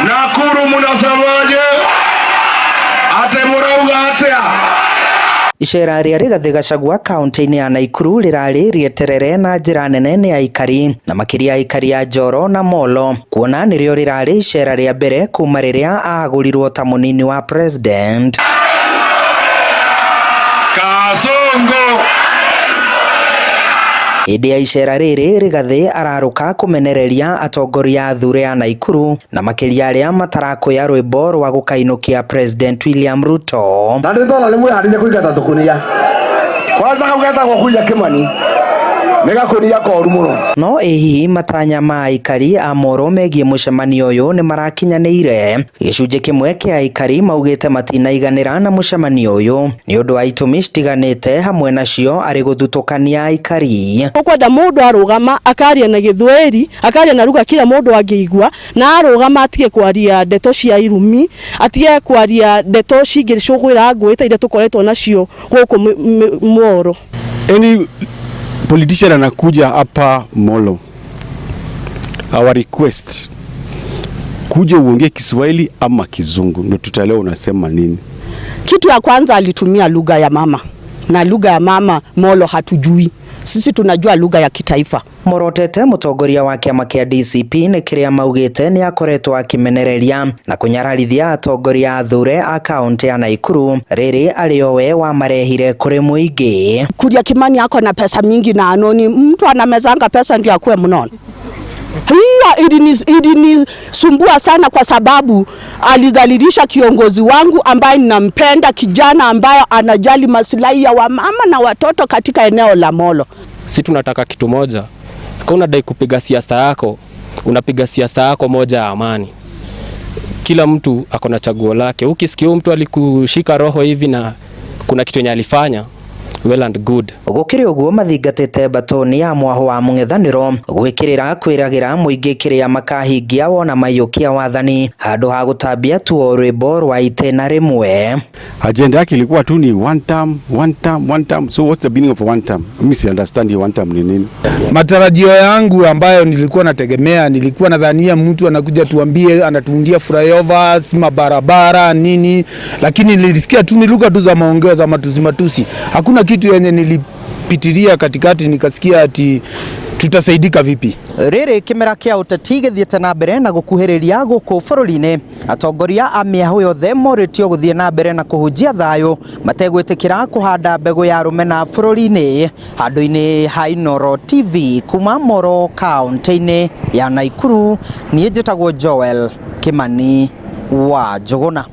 Nakuru munasemaje? Ate murauga atia? Icera rĩa Rigathĩ Gachagua kaunti-inĩ ya Naikuru rĩrarĩ rĩeterere na njĩra nene nĩ aikari na makĩria aikari a Njoro na Molo, kuona nĩrĩo rĩrarĩ icera rĩa mbere kuma rĩrĩa ahagũrirwo ta mũnini wa president. Kasongo. Hĩndĩ ya icera rĩrĩ, Rigathĩ ararũka kũmenereria atongoria athure a Naikuru na makĩria arĩa matarakuya rwĩmbo rwa gũkainũkia President William Ruto. Na nĩ ndona nĩ mwĩharĩrie kũingata tũkũnia. Kwanza kau getagwo Kuria Kimani nĩ gakũnia koru mũno. No ĩ hihi matanya ma aikari a Moro megiĩ mũcemanio ũyũ nĩ marakinyanĩire? Gĩcunjĩ kĩmwe kĩa aikari maugĩte matinaiganĩra na mũcemanio ũyũ nĩ ũndũ wa itũmi citiganĩte, hamwe nacio arĩ gũthutũkania aikari. Ukwenda mundu arugama akaria na Gĩthweri, akaria na lugha kila mundu angĩigua, na arugama atige kwaria ndeto cia irumi, atige kwaria ndeto cingĩcũgwĩra ngũĩ ta iria tũkoretwo nacio gũkũ Moro. Any politician anakuja hapa Molo, our request, kuja uongee Kiswahili ama Kizungu ndio tutaelewa unasema nini. Kitu ya kwanza alitumia lugha ya mama, na lugha ya mama Molo hatujui sisi, tunajua lugha ya kitaifa. Morotete mũtongoria wa kĩama kĩa DCP nĩ kĩrĩa maugĩte nĩ akoretwo akĩmenereria na kũnyararithia atongoria athure a kaunti ya Naikuru rĩrĩ arĩ o we wamarehire kũrĩ mũingĩ. Kuria Kimani ako na pesa mingi na anoni, mtu anamezanga pesa ndio akuwe mnono. Hiyo ilinisumbua sana kwa sababu alidhalilisha kiongozi wangu ambaye ninampenda, kijana ambaye anajali maslahi ya wamama na watoto katika eneo la Molo. Si tunataka kitu moja. Kama unadai kupiga siasa yako, unapiga siasa yako moja ya amani. Kila mtu ako na chaguo lake. Ukisikia huyu mtu alikushika roho hivi na kuna kitu yenye alifanya, well and good. Gũkĩrĩ ũguo, mathingatĩte mbatoni ya mwaho wa mũng'ethanĩro gwĩkĩrĩra kwĩragĩra mũingĩ kĩrĩa makahingia wona maiyũkia wathani handũ ha gũtambia tuo rwĩmbo rwa itĩna rĩmwe. Agenda yake ilikuwa tu ni one term, one term, one term. So what's the meaning of one term? Mimi si understand hiyo one term ni nini. Matarajio yangu ambayo nilikuwa nategemea, nilikuwa nadhania mtu anakuja tuambie anatuundia flyovers, mabarabara nini, lakini nilisikia tu ni lugha tu za maongeo za matusi matusi. Hakuna kitu yenye nilipitilia katikati nikasikia ati tutasaidika vipi. Rĩrĩ kĩmera kĩa ũteti gĩthiĩte na mbere na gũkuhĩrĩria gũkũ bũrũri-inĩ, atongoria a mĩahũ yothe morĩtio gũthiĩ na mbere na kũhunjia thayũ mategwĩtĩkĩra kũhanda mbegũ ya rũmena bũrũri-inĩ. Handũ-inĩ ha Inooro TV kuma Moro kaunti-inĩ ya Naikuru, niĩ njĩtagwo Joel Kimani wa Njũgũna.